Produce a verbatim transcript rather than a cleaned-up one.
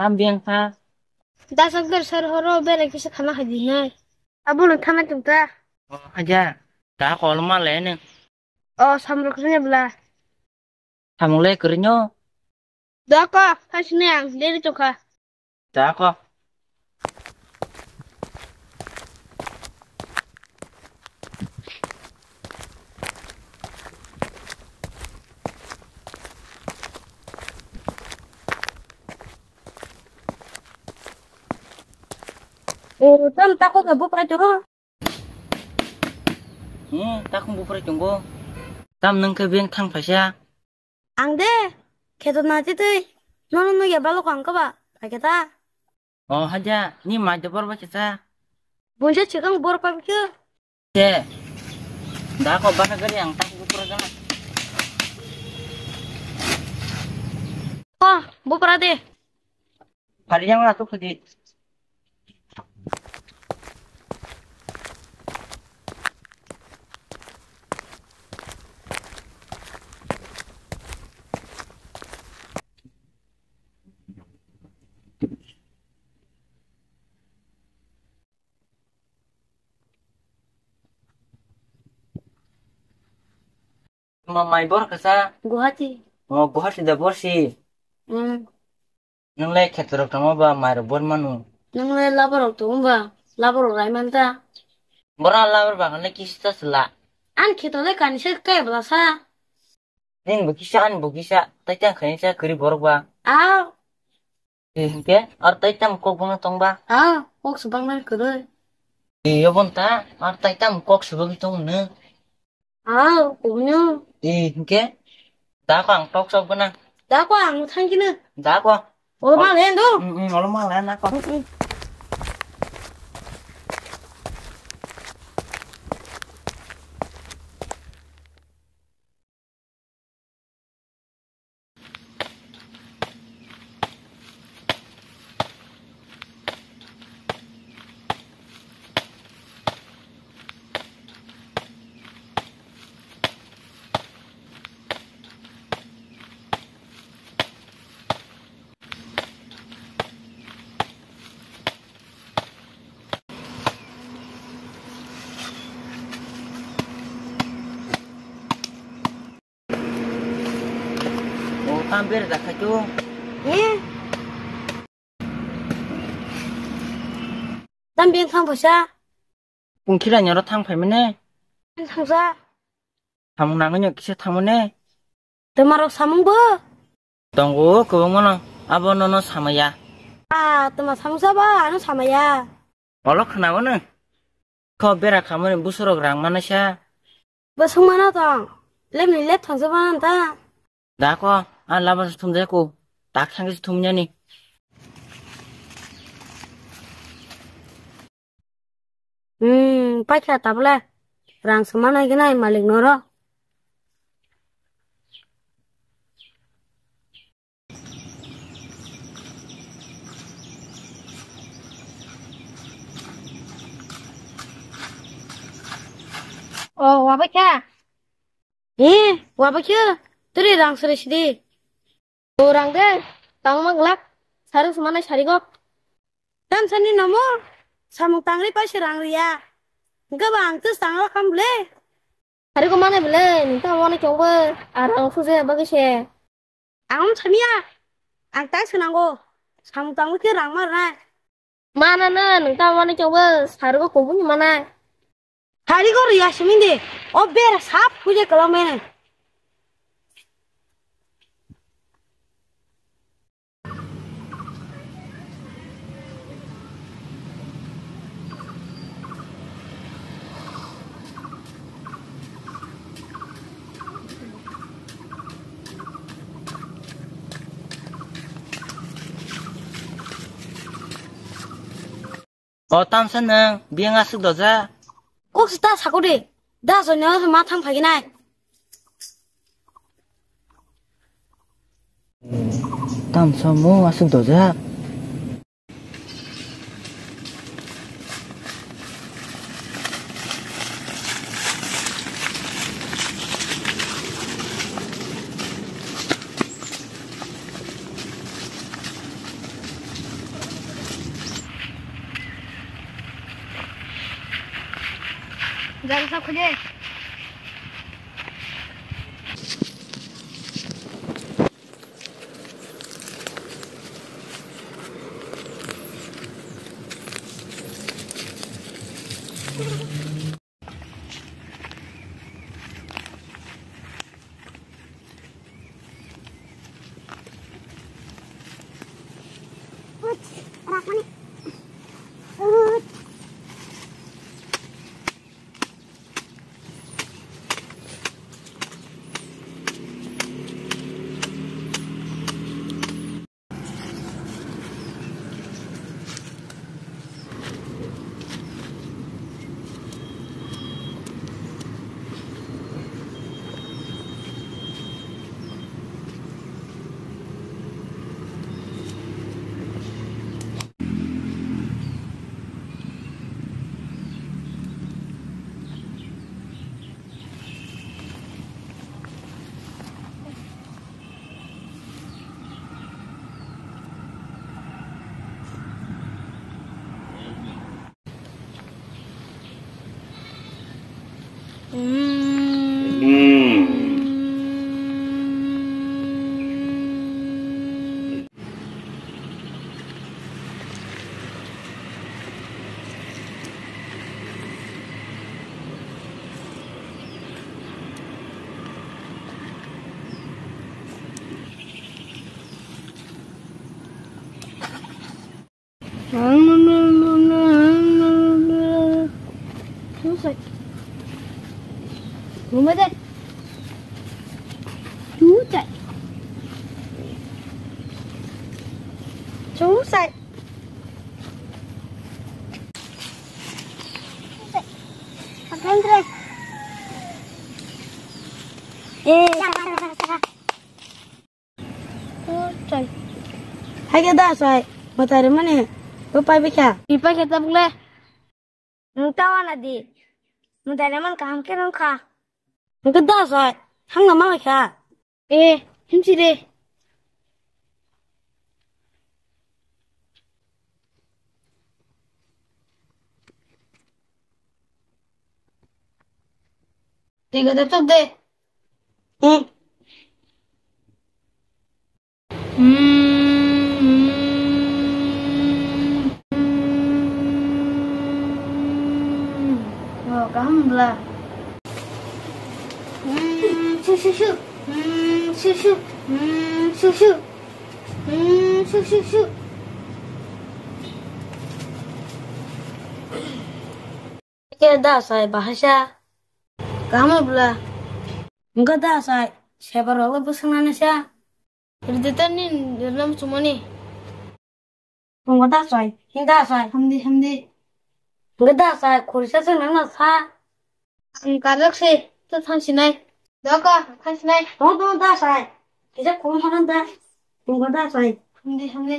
Tam biyang kha. Da sak ber sar horo bere kisa khana hai di nai. Abo no thana tum ta. O, haja. Da kol ma le ne. O, samrok sene bla. Samung le krinyo. Da ko, ha sine ang, deri to kha. Da ko. Eh, tam tako ke bupra choro. Hmm, takung bupra chungo. Tam nang ke beng thang phaisa. Ang de, kheto na titwi. Nono nugya balok ang kaba, paikhe ta. O haja, ni mai de bor ba khe ta. Bunsa chikang bor pa bikhe. Che. Da ko bana gari ang tak bupra gana. Oh, bupra de. Hari yang masuk sedih. Ma mai bor kasa. Guwahati. Oh, Guwahati da borsi. Hmm. Nang le khetorok tamo ba mai rok bor manu. Nang le laborok tong ba, laborok rai man ta. Bora labar ba kan le kisi ta sela. An kheto le kan se kai bla sa. Ning bo kisa, an bo kisa, tai tang khaini sa kari borok ba. Ah. Eh, hingke, ar tai tam kok bangna tong ba? Ah, kok su bangna kwrwi. Eh, yobon ta, ar tai tam kok su bagwi tong no. Ah, kubunyo. Eh, hingke, da ko ang tok sok gana. Da ko ang thang kino. Da ko. O, ma len do. Mm, mm, olo ma len na ko. Mm, mm. O, tam bere da khaito. Eh? Tam beng thang phaisa? Pungkhirani oro thang phaimane. Thangsa. Samung nangwi no kisa thangmane. Twmarok samung bo? Tongo kwbangmano, abo nono samaya. Ah, twma samungsa ba, ano samaya. Olo khwnao no. Kho bera khamani busurok rang manaisa. Bo swngmano tong. Lepni lep thangsa mano ta. Da ko, a laba se thumjai ko. Tak thangsa thumjani. Hmm, paikha tabla. Rang se manai gnai malik noro. O, wabaikha. Eh, wabaikha. Turi rang sere sidi. O rang de, tangma glak, sarung se manai sarigo. Tamsani nomo, samung tangri paise rang riya. Hingke ba ang tus tangla kham ble. Sarigo manai ble, nita wani chongbo, arang suje bagwi se. Ang samiya, ang tai swnango, samung tangwi khe rang ma rwnai. Mana na, nita wani chongbo, sarigo kubuni manai. Sarigo riya siminde, o bera sap huje kalamene. O tamsa nwng biyang aswk doja. Kok se ta sako de. Da joino ma thang phagi nai. Tamsa mo aswk doja. Jal sa khule. Susai. Mama deh. Susai. Susai. Susai. Eh. Hai khe da sai, mwtai rwmani bo pai bikha. Ri pai khe tabuk le. Nwng ta wana di. Mwtai rwmani kaham khe nwng kha. Hwnkhe da sai, hangno ma kha. E, himsi de. Tei khe da tok de. Hmm. Oh, kaham bla. Hmm, shu, shu, shu. Hmm, shu, shu. Hmm, shu, shu. Hmm, shu, shu, shu. Khe da sai bahasa. Kaham bla. Wngkha da sai, sebar rok le bwswk nani sa. Rwdi ta nini rwna muchungmani. Tongo da sai, hin da sai. Hamdi, hamdi. Wngkha da sai, khorisa se nang na sa. Ang karjak se, ta thang sinai. Doka, thang sinai. Tongo, tongo da sai. Kisa khum hanan da. Tongo da sai. Hamdi, hamdi.